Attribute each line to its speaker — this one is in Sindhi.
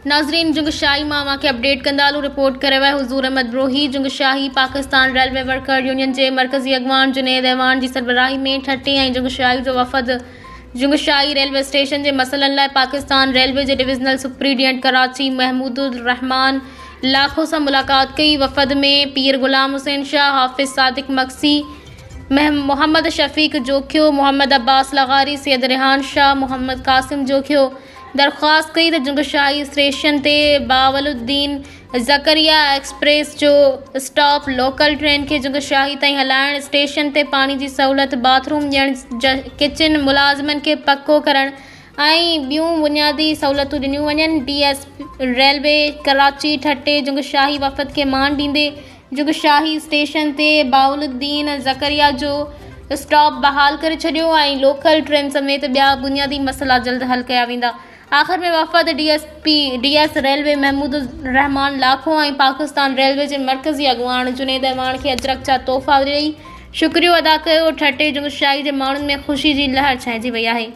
Speaker 1: ناظرين جنگشاهي مان اوهان کي اپڊيٽ ڪندا هلون رپورٽ ڪري رهيو آهي Huzoor Ahmed Brohi Jungshahi Pakistan railway worker union جي مرڪزي اڳواڻ جنيد اعواڻ جي سربراهي ۾ ٺٽي ۽ جنگشاهي جو وفد جنگشاهي ريلوي اسٽيشن جي مسئلن لاء پاڪستان ريلوي جي ڊويزنل سپريڊينٽ ڪراچي محمود الرحمان لاکو سان ملاقات ڪئي وفد ۾ پير غلام حسين شاهه حافظ صادق مگسي محمد شفيق جوکيو محمد عباس لغاري سيد ريحان شاهه محمد قاسم جوکيو درخواست ڪئي ته جنگشاهي اسٽيشن تي بهاوالدين زڪريا ايڪسپريس جو اسٽاپ لوڪل ٽرين کي جنگشاهي تائين هلائڻ، اسٽيشن تي پاڻي جي سهولت، باٿ روم ڏيڻ، ڪچن ملازمن کي پڪو ڪرڻ ۽ ٻيون بنيادي سهولتون ڏنيون وڃن. D S railway Karachi Thatta Jungshahi وفد کي مان ڏيندي جنگشاهي اسٽيشن تي بهاؤالدين زڪريا جو اسٽاپ بحال ڪري ڇڏيو ۽ لوڪل ٽرين سميت ٻيا بنيادي مسئلا جلد حل ڪيا ويندا. آخر ۾ وفد D S P D S railway Mahmood ur Rehman Lakho ۽ Pakistan railway جي مرڪزي اڳواڻ جنيد اعواڻ کي اجرڪ جا تحفا ڏئي شڪريو ادا ڪيو. ٺٽي جنگشاهي جي ماڻهن ۾ خوشي جي لهر ڇانئجي وئي آهي.